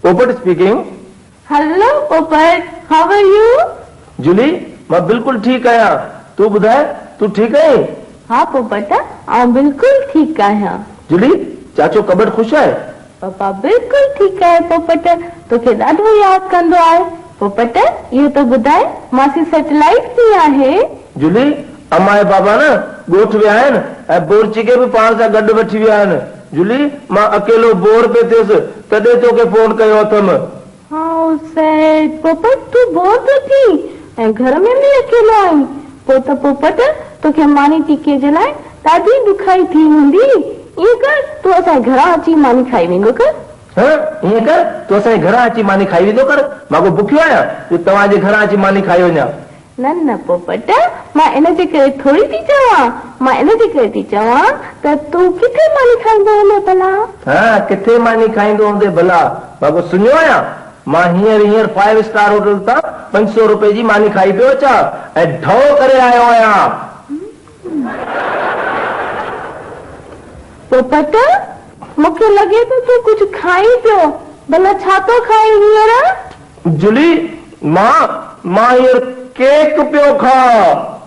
Popat speaking. Hello Popat, how are you? Julie, مان بلڪل ٺيڪ آهيان، تون ٻڌاء، تون ٺيڪ آهين؟ ها پوپٽ، آئون بلڪل ٺيڪ آهيان. جولي، چاچو ڪٻٽ خوش آهي؟ پپا بلڪل ٺيڪ آهي پوپٽ، توکي ڏاڍو ياد ڪندو آهي. پوپٽ، اهو ته ٻڌاء، ماسي سيٽلائيٽ ڪيئن آهي؟ جولي، امان ۽ بابا نه ڳوٺ ويا آهن ۽ بورچي کي به پاڻ سان گڏ وٺي ويا آهن. جولي، مان اڪيلو بور پئي ٿيس، تڏهن توکي فون ڪيو اٿم. How sad, پوپٽ تون بور ٿو ٿين ۽ گهر ۾ به اڪيلو آهين، پوء ته پوپٽ توکي ماني ٽڪي جي لاء ڏاڍي ڏکائي ٿي هوندي. ائين ڪر تون اسان جي گهران اچي ماني کائي ويندو ڪر. ها، ائين ڪر تون اسان جي گهران اچي ماني کائي ويندو ڪر. مان ڪو بکيو آهيان جو توهان جي گهران اچي ماني کائي وڃان. نه نه پوپٽ، مان ان جي ڪري ٿوري ٿي چوان، مان ان جي ڪري ٿي چوان ته تون ڪٿي ماني کائيندو هوندين ڀلا؟ ها، ڪٿي ماني کائيندو هوندين ڀلا؟ مان ڪو سڃو آهيان؟ مان هينئر هينئر فائيو اسٽار هوٽل تان 500 روپئي جي ماني کائي پيو اچان ۽ ڍؤ ڪري آيو آهيان. پوپٽ، مون کي لڳي ٿو تون ڪجهه کائين پيو، ڀلا ڇا ٿو کائين هينئر؟ جولي، مان، مان هينئر ڪيڪ پيو کان.